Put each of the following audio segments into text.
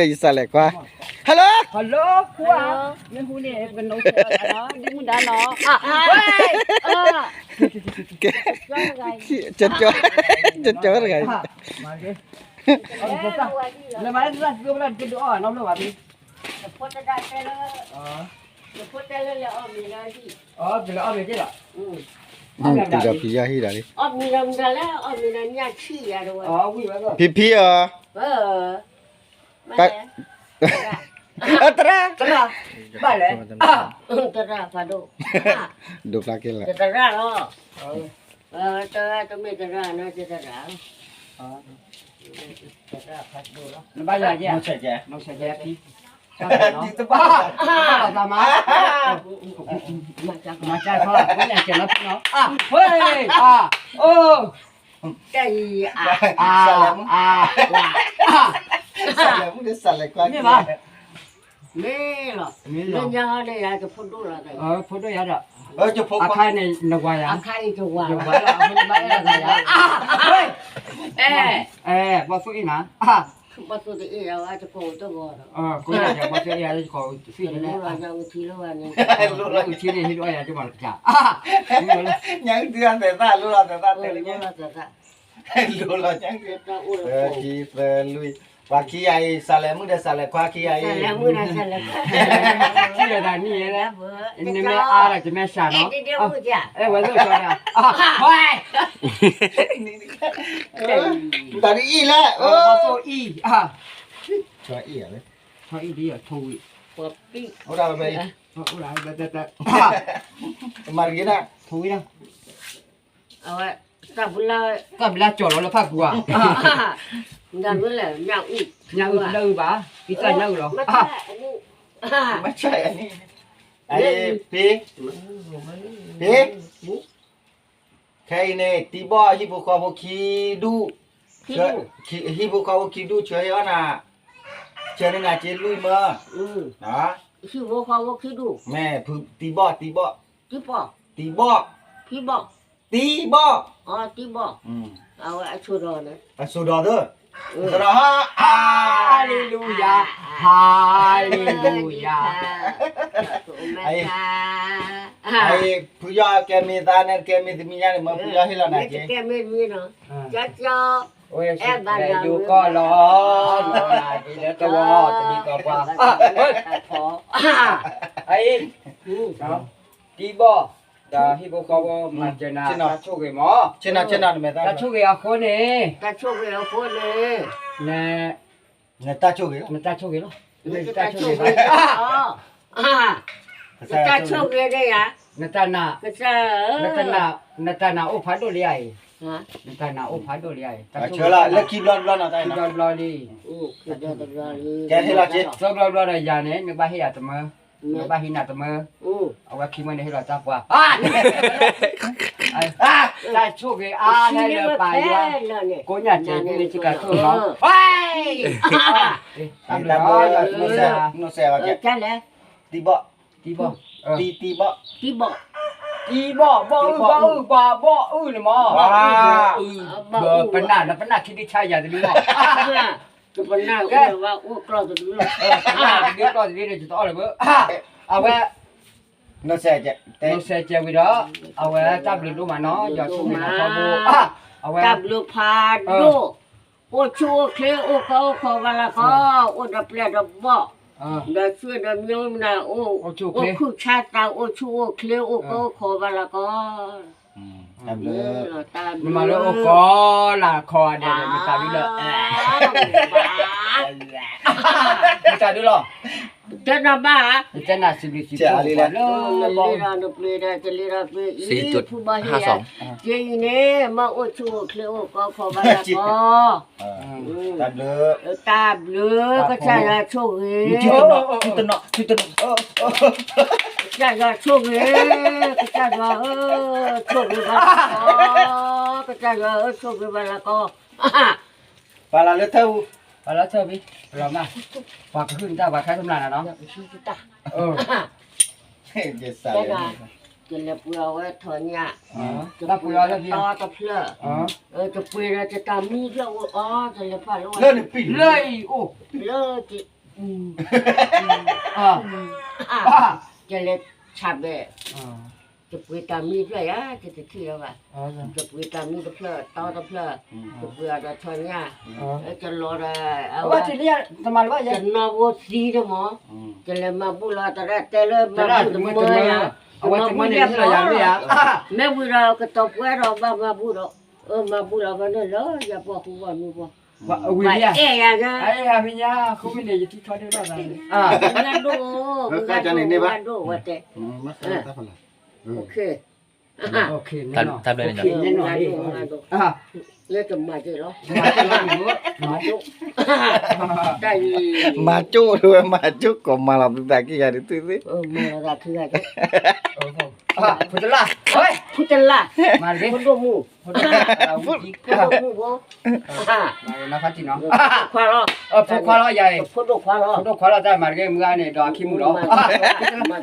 ဒီးယစးလဲၤခွါ, hello, hello, ခွါ, မ့ၢ်ဟူန့ၣ် ပကနိးလီၤ ဒ်မုၢ်ဒါနီၤ, ကၠီကၠီတဂၤအံၤ, တုၤဒီးဖံယီၤဟံၣ်ဒီးလံ, ဖံဖံအီၤ, သရၣ်, သရၣ်, ဘၣ်လဲၣ်, သရၣ်ဖးဒိၣ်, ဒိးဖျါက့ၤလီၤ, သရၣ်လီၤ, တမ့ၢ်သရၣ်နီၤ သရၣ်, နဘၣ်ယၤယဲ, နဆဲးကဲဖံ, တဘၣ်လီၤသးမး, မၤကၢ်ထီၣ် နဆဲးလီၤဖံနီၤ, ဝဲ, အိၣ် တၢ်အံၤ, အါ, အါ, ဝါ, မ့ၢ်လီၤ, မ့ၢ်ညါဟီန့ၣ် ယၤတဖိဒိၣ်လီၤ, ဖိဒိၣ်ယၤဒီး, အခါန့ၣ် နဝၤယၤ, အခါအံၤတဝၤလီၤ, အဲ, အဲ, ဘီၣ်သိၣ်အ့ၣ်နၤ, ဘီၣ်သိၣ်တအ့ၣ်ယၤဝဲ တကိးတဂီၤဒီး, ကိးယၤဘီၣ်သိၣ်အ့ၣ်ယၤ တကိးသ့ၣ်န့ၣ်, လိၣ်လီၤအုၣ်ထံန့ၣ် ဟ့ၣ်ဒိၣ်အါယၤကမၤတကး, ညၣ်အုၣ်သၢသၢ လိၣ်လီၤသၢသၢတဲလၢညါ, လိၣ်လီၤညၣ်အုၣ်သၢသၢ, ခံ သၢ လွံၢ်, ပှၤခံဂၤအံၤ စးလဲၤမုၣ်ဒီးစးလဲၤခွါခံဂၤအံၤ, ထံၣ်ဒီးတၢ်နံၣ်, နမ့ၢ်အါဒီး ကမဲစၢ်နီၤ, အဲ ဝဲသိၣ်ကၠီဒၣ်, တၢ်ဒ်အံၤလဲၣ်, အံၤ, အံၤဒ်အံၤ, အိၣ်ဒၣ်ဝဲ, မၤတဂ့ၤဒၣ်, အဝဲ, တၢ်ဘျါကၠီၤလီၤလၢဖၣ်ပူၤဧါ, ညၣ်အုၣ်လၢအုၣ်ဘၣ်, ဒ်သၣ်ညၣ်အုၣ်လီၤ, ဖဲ, ဖဲ, ခဲအံၤန့ၣ် တံၤဘီၣ်ဟံၣ်ဖိဃီဖိခံဒူၣ်, ဟံၣ်ဖိဃီဖိခံဒူၣ် ဆှၢဟ့ၣ်အီၣ်နၤ, ဆှၢန့ၢ်နၤက့လွံၢ်မၢ, ဟံၣ်ဖိဃီဖိခံဒူၣ်, မ့ၢ်, တံၤဘီၣ်, တံၤဘီၣ်, တံၤဘီၣ်, တံၤဘီၣ်, တံၤဘီၣ်, အဝဲအဆိဒီး, အဆိဒီးသၢ, ဟါ, ဟါလ့လူယၤ, ဟါလ့လူယၤ, ဖုယီၢ်ကဲမ့ၢ်သးန့ၣ် ကဲမ့ၢ်သမံးညါန့ၣ် မၢဖုယီၢ်ဟ့ၣ်လီၤနၤက့, ကဲမ့ၢ်သမံးနီၤ, ကၠီကၠီ, အဲၣ်ဘၣ်နၤ ယိၤကီၢ်လီၤ, လီၤနၤက့လၢတဝီတမံၤကီၢ်ပှၤ, အံၤ, တံၤဘီၣ်, ဒီးဟံၣ်ဖိဃီဖိမၤစၢၤနၤ တၢ်ဆိၣ်ဂ့ၤမး, တၢ်ဆိၣ်ဂ့ၤအဃိန့ၣ်, တၢ်ဆိၣ်ဂ့ၤအဃိန့ၣ်, န, နတၢ်ဆိၣ်ဂ့ၤလီၤ, နတၢ်ဆိၣ်ဂ့ၤ, နတၢ်ဆိၣ်ဂ့ၤန့ၣ်ယၤ, နတၢ်နာ်, နတၢ်နာ်အိၣ်ဖးဒိၣ်လံဧါအံၤ, နတၢ်နာ်အိၣ်ဖးဒိၣ်လံဧါအံၤ, လၢခံဘျီတဘျီနီၤ, ခံဘျီတဘျီလံ, ခံဘျီတဘျီလံ, ခံဘျီတဘျီဒီးယၤန့ၣ် နဘၣ်ဟ့ၣ်ယၤတမၢ, နဘၣ်ဟံးနၤတမၢ, အဝဲခံမၢန့ၣ်ဟ့ၣ်လီၤတၢ်ပှၤ, တၢ်ဆိၣ်ဂ့ၤအါဟဲလၢပၢ်ယွၤ, ကိးညၣ်စဲးဒ်လၢစကၤဆိၣ်ဂ့ၤလီၤ, တၢ်ဘျုးလီၤ, တၢ်ဘျုးလီၤ, တံၤဘီၣ်, တံၤဘီၣ်, တံၤဘီၣ်, တံၤဘီၣ်, ဘီၣ်အုၣ် ဘီၣ်အုၣ် ပှၤဘီၣ်အုၣ်န့ၣ်မး, ပနၢ် ပနၢ်ခံဒုဆါယၤတဒုလီၤ, ပနၢ်အိၣ်ဝဲအိၣ်ကျီၢ်တဒုလီၤ, တဒုကျီၢ်တဒုန့ၣ် ယတအီၣ်လၢၤဘၣ်, အဝဲ စဲးကဲဝံၤဒီး, အဝဲတၢ်ဘျုးဒိၣ်မးနီၤ, ယွၤဆိၣ်ဂ့ၤနီၤထီဘိ, အဝဲ, တၢ်ဘျုးဖးဒိၣ်, အိၣ်ဆူၣ်အိၣ်ချ့ အိၣ်ကီအိၣ်ခိးဘၣ်လၢကီ, အိၣ်ဒီးပျဲၢ်ဒီးဘီၣ်, ဒီးဆွေဒီးမျိုးမနုၤ, အိၣ်ခုၣ်ဆါသး အိၣ်ဆူၣ်အိၣ်ချ့ အိၣ်ကီအိၣ်ခိးဘၣ်လၢကီ, တၢ်ဘျုး, နမၤလၢအိၣ်ကီလၢခီဒဲး မတၤဒုလီၤ, မတၤဒုလီၤ, တဲနၤဘၣ်, တဲနၤစံးဘျုးစံးဖှိၣ်လၢ လံဒီးနပျ့ၤဒီး တလံဒီးပျ့ၤအံၤ ဖုဘီဟ့ၣ်ယၤ, က့အံၤန့ၣ် မ့ၢ်အိၣ်ဆူၣ်အိၣ်ချ့အိၣ်ကီခီဘၣ်လၢကီ, တၢ်ဘျုး, ကစၢ်ယွၤဆိၣ်ဂ့ၤ, ကစၢ်ယွၤဆိၣ်ဂ့ၤ, ကစၢ်ယွၤဧၢ, ဆိၣ်ဂ့ၤဘၣ်လၢကီ, ကစၢ်ယွၤဧၢ ဆိၣ်ဂ့ၤဘၣ်လၢကီ, ပာ်လီၤလၢထၢၣ်ပူၤ, ပာ်လီၤထၢၣ်ပူၤ, ပလီၤမၢ်, ပှၤကဟုၣ်န့ၢ်တၢ်ပှၤခါတမျၢ်နၤနီၤ, တဲဒၣ်, ယလဲၤပှ့ၤအီၤဝဲထီၣ်ညၣ်, ယပှ့ၤအီၤတီတဖျၢၣ်, ယပှ့ၤဒီးယတၢ်မံဖျၢၣ်အိၣ်အီၤ ယလဲၤဖးလၢဝဲ, လၢအံၤအိၣ်, လၢ, ယလဲၤဆးဘဲၣ်, ယပှ့ၤတၢ်မံဖျၢၣ်ယၤ ယတထံၣ်လၢၤဘၣ်, ယပှ့ၤတၢ်မံတဖျၢၣ်တီတဖျၢၣ်, ယပှ့ၤအီၤဒီးထီၣ်ညၣ်, ယလီၤဒီး, တနီၤဖိသံတမီၤ, ယလဲၤမၤဘူၣ်လီၤ တရၣ်တဲလၢမၤဘူၣ်တမၢယၤ, တမၤဘူၣ်ယၤ, မ့ၢ်ဝံၤဒီးကတီၤပှဲၤဒီးဘၣ်မၤဘူၣ်ဒီး, အၢ မၤဘူၣ်လီၤဘၣ်န့ၣ်လၢ ယပှၤကူပှၤမုၣ်ပှၤ, ပှၤအဲၣ်ယၤ, မ့ၢ်ညါ ဃုမ့ၢ်န့ၣ် ယထံထီဒိၣ်ထီၣ်သး, မုၢ်ဂၤဒိၣ်, မုၢ်ဂၤဒိၣ်, မုၢ်ဂၤဒိၣ်ဝဲတဲ, တၢ်ဘျုးန့ၣ်, မုၢ်ဂၤဒိၣ်, လၢတမၤက့ၤလီၤ, မၤက့ၤလီၤ, မၤက့ၤလီၤ, မၤက့ၤလီၤ, မၤက့ၤလီၤ, မၤက့ၤလီၤ, မၤက့ၤလီၤ, မၤက့ၤလီၤ, မၤက့ၤလီၤ, မၤလီၤသးခံဂၤန့ၣ်သုသ့, မၤလီၤသးခံဂၤ, ဖုတလၢ်, ဖုတလၢ်, မၤတဂ့ၤ, ဖုဒိၣ်မူ, ဖုဒိၣ်မူဖိ, မၤလီၤဖးတံၢ်နီၤ, ခွါလီၤ, ဖိခွါလီၤယၤအံၤ, ဖိဒိၣ်ခွါလီၤ, ဖိဒိၣ်ခွါလီၤ တၢ်မၤတဂ့ၤ မုၢ်ဂၤန့ၣ် ဒီးအခံမူလီၤ,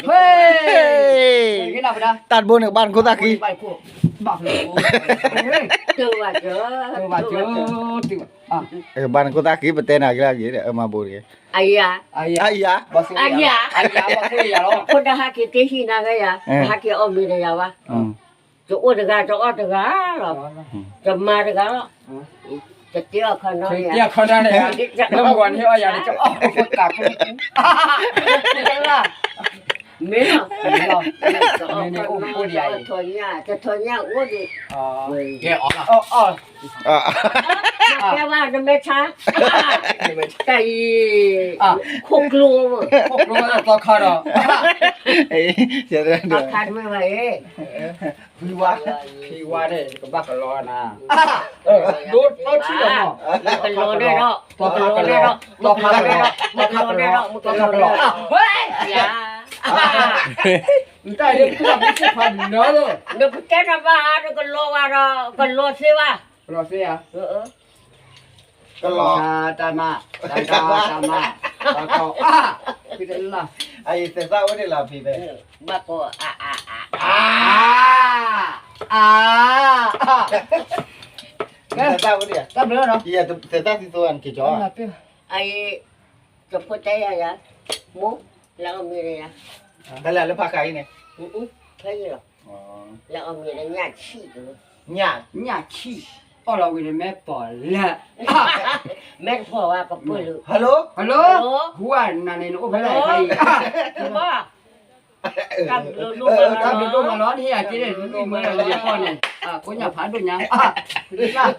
ဟဲ, တၢ်တဘိန့ၣ် ကဘၣ်နခိၣ်သၣ်ဃံ, တၢ်ဘၣ်ကၢ, တၢ်ဘၣ်ကၢ, ဘၣ်နခိၣ်သၣ်ဃံ ပတဲနၤက့ၤလၢက့ၤ မၤဘူၣ်တဂ့ၤ, အယၤ, အယၤ, အယၤ, အယၤ, ဖိဒၣ်ဟးက့ၤတ့ဟံၣ်နၤဂ့ၤယၤ, ဟးက့ၤအီၣ်မ့ၤဒီးယၤဘၣ်, တအိၣ်တဂၤ တအီၣ်တဂၤလီၤ, တမၤတဂၤလီၤ, တတ့အီၣ်ခီနီန့ၣ်, တ့အီၣ်ခီနီန့ၣ်, လၢမုၢ်ဂီၤန့ၣ်အီၣ်ယၤန့ၣ် တအီၣ်ဖိတၢ်ဖိ, မ့ၢ်လီၤ, မ့ၢ်လီၤ, တထီၣ်ညၣ်, တထီၣ်ညၣ်အိၣ်ဒံး, ကဲအီၣ်လီၤ, ကဲဘၣ်နမဲာ်ဆါ, တၢ်အံၤ, ခိၣ်ကျိ, ခိၣ်ကျိသီခါဒီး, အခါတမ့ၢ်ဘၣ်အံၤ ဖံဝါ, ဖံဝါန့ၣ် ကဘၣ်ကလီနၤ, ဒိၣ်ထီၣ်ထံလီၤမး, ကလီန့ၣ်ဒီး, ကလီန့ၣ်ဒီး, ကလီန့ၣ်ဒီး, ကလီန့ၣ်ဒီး, ကလီန့ၣ်ဒီး, ဝဲ, ယၤ, နပတဲနဘၣ် နကလီဝဲဒီး ကလီသ့ဘၣ်, ကလီသ့ဧါ, ကလီ, တၢ်မၤ, တၢ်မၤ, တၢ်မၤ, ဖံတလၢ်, အံၤသဲးသၣ်အိၣ်ဒံးလီၤဖံဖဲ, ဘၣ်ကီ, အါ, အါ, အါ, တၢ်ဘျုးနီၤ, သဲးသၣ်သံသိအံၤက့ၤကီ, အံၤ, တဖိတဲယၤယၤ, မိၢ်, လၢအီၣ်မ့ၤဒီးယၤ, ဖဲလဲၣ်လၢဖးခါအံၤန့ၣ်, ဖဲအံၤလီၤ, လၢအီၣ်မ့ၤဒီးညၣ်ဆံၣ်တ, ညၣ်ဆံၣ်, အီၣ်လီၤဝံၤန့ၣ်မ့ၢ်ပီၢ်လၢ, မ့ၢ်တပီၢ်ဝဲကပၢၢ်လၢ, hello, hello, ဟူဝဲနၤန့ၣ်နအိၣ်ဖဲလဲၣ်ခါအံၤ, တၢ်ဘျုးဒိၣ်မးလီၤ, တၢ်ဘျုးဒိၣ်မးလီၤ, နဟ့ၣ်ယၤက့ၤန့ၣ် နလွံၢ်မၢလီၤယၤဖီၣ်န့ၣ်, ကိးညၣ်ဖးဒိၣ်ညါ, တက့ၢ်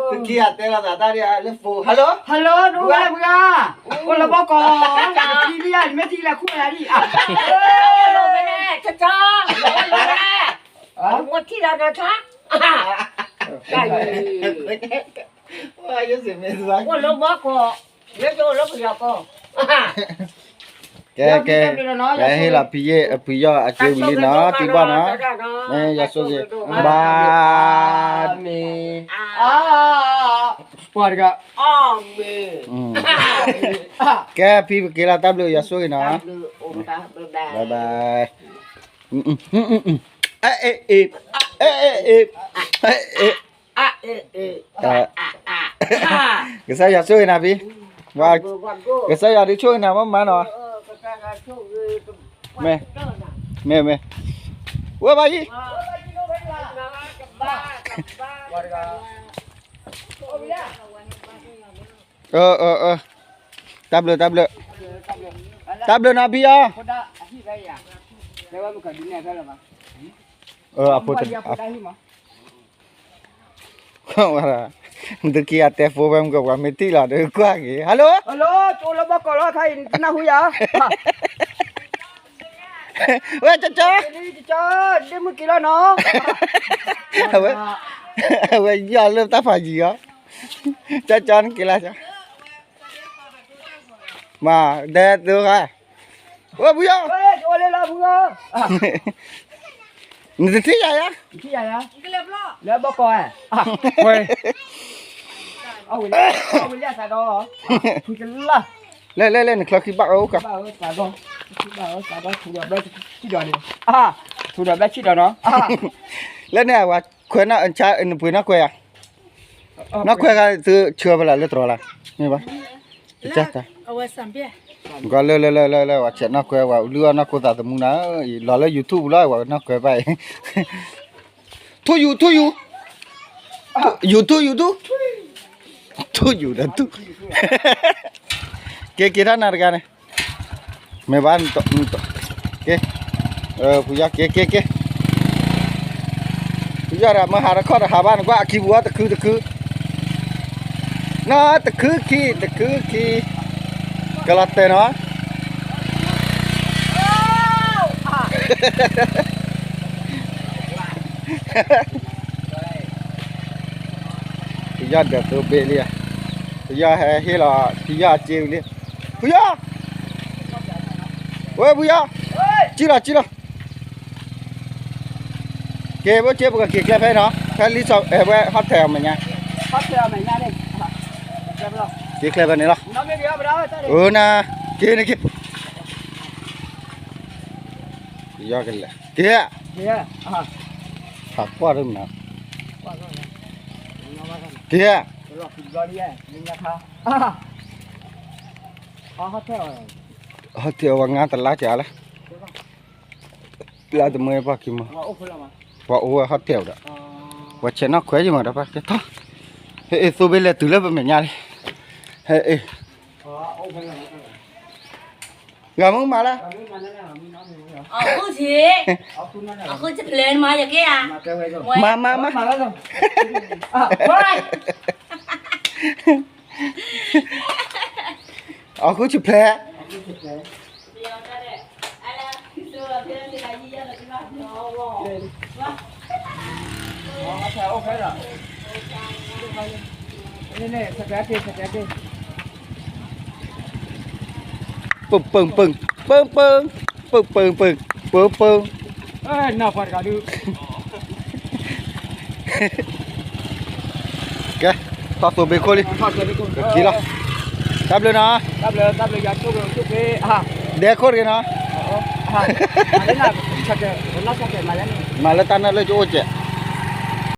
အတဲလီၤသးတၢ်ဒ်လၢဖိ, hello, hello, နအိၣ်ဝဲမုၢ်ဂၤ, အိၣ်လၢဘီကီး, ထံလံယၤ နမ့ၢ်ထံလၢခိၣ်ယၤဒ်, အိၣ်လၢဝဲလဲၣ်, တၢ်, အိၣ်လၢဝဲလဲၣ်, မိၢ်ထံလီၤနၤထါ, တၢ်အံၤ, အိၣ်လၢဘီကီး, မ့ၢ်တအိၣ်လၢပယီၤကီး, ကဲ, ကဲ, ကဲဟ့ၣ်လီၤဖံယဲၢ်အဖံယီၢ်အက့ၤဝံၤလံနီၤ, တံၤဘီနီၤ, မ့ၢ်ယွၤဆိၣ်ဂ့ၤ, ဘၣ်, မ့ၢ်, ပှၤတဂၤ, ကဲဖံပက့ၤလီၤ, တၢ်ဘျုးယွၤဆိၣ်ဂ့ၤနီၤ, bye bye, အဲအဲအဲ, ကစၢ်ယွၤဆိၣ်ဂ့ၤနၤဖံ, ကစၢ်ယွၤဒုးဆိၣ်ဂ့ၤနၤမးမးနီၤ, မ့ၢ်, မ့ၢ်, မ့ၢ်, ဝဲဘၣ်ယံၤ, တၢ်ဘျုး, တၢ်ဘျုး, တၢ်ဘျုးနီၤဖံဧၢ, အဖိတဂၤ, ဝဲဒၣ် သုခံဂၤတဲဖိဖဲမုၢ်ကပှၤမ့ၢ်ထံၣ်လီၤဒီးကွၢ်က့ၤ hello, လၢဘီကီးလီၤခါအံၤ နနၢ်ဟူယၤ, ဝဲကၠီကၠီ, ဒ့မုၣ်က့ၤလီၤနီၤ, အဝဲယီၤလၢတၢ်ဖးယံၤအီၤ, ကၠီကၠီနက့ၤလၢကၠီ, မၤဒဲသုခါ, ဝဲဖုယီၤ, နတထံၣ်ယၤယၤ, လၢဘီကီး, ဝဲလၢသးဒီး, လဲၤလဲၤလဲၤ နချၢခံဘၣ်အၢအိၣ်က, ထူဒီးဘျၢဆံဒီးနီၤ, လၢန့ၣ်အဝဲခွဲးနပှ့ၤနီၢ်ခွဲးယၤ, နီၢ်ခွဲးဂၤသုဆှၢဖဲလဲၣ်လၢတြီၤလၢ, မ့ၢ်ဘၣ်, ကလၢလၢလၢလၢလၢ ဝဲဆဲးနီၢ်ခွဲး ဝဲလုၢ်အီၣ်နီၢ်ခိသးသမူနၤ, လီၤလၢ YouTube လီၤ ဝဲနီၢ်ခွဲးဘၣ်အံၤ, ထူယူၤ ထူယူၤ, ယူၤထူ ယူၤထူ, ထူယူၤဒီးထူ, က့ၤက့ၤထီၣ်နၤတဂၤန့ၣ်, မ့ၢ်ဘၣ်, က့ၤ, ဖုယီၤက့ၤက့ၤက့ၤ, ဖုယီၤဒီးမ့ၢ်ဟးတခီၣ်တဟးဘၣ်နကွၢ်အခံပူၤအီၤတခုတခု နီၢ်တခုခံ တခုခံ, ကလီၤတဲာ်နီၤ, ဖုယီၤဒၢးသိဘ့ၣ်လံ, ဖုယီၤဟဲဟ့ၣ်လီၤ ဖုယီၤအစ့ဝံၤလံ, ဖုယီၤ, ဝဲဖုယီၤ, စံၣ်လီၤစံၣ်လီၤ က့ၤဘိစ့ ပကက့ၤကျဲဖဲနီၤ, ဖဲလံဆီဝဲ ဟီၣ်ထဲးအမဲာ်ညါ, က့ၤကျဲဖဲန့ၣ်လီၤ, အၢနၤ, က့ၤန့ၣ်က့ၤ, က့ၤ, က့ၤ, ဟးကွၢ်တမနၤ, က့ၤ, ဟီၣ်ထဲးအဝဲငါတလါကလဲၣ် လၢတမ့ၢ်ပှၤကံမီၤ, ပှၤအိၣ်ဝဲဟီၣ်တဲာ်ဒီး, ပှၤဆဲးနီၢ်ခွဲးယမၤဒီးပှၤကဲထီၣ်, ဟဲအ့ၣ်သိဘ့ၣ်လဲၤတုၤလၢပမဲာ်ညါလံ, ဟဲအ့ၣ်, ဂၤမုၢ်မၤလၢ, အဃုဆံ, အဃုဆံဖျဲးမၤယကဲဧါ, မၤမၤမၤ, အဃုဆံဖျဲး ပၢၢ်ပၢၢ်ပၢၢ်, ပၢၢ်ပၢၢ်ပၢၢ်, ပၢၢ်ပၢၢ်ပၢၢ်, ပၢၢ်ပၢၢ်, ကဲ, ထီၣ်သိဘ့ၣ်ခိၣ်လံ, က့ၤလီၤ, တၢ်ဘျုးနီၤ, ဒဲခိၣ်တဂ့ၤနီၤ, မၤလၢတၢ်နၢ်လၢကအိၣ်ကဲး,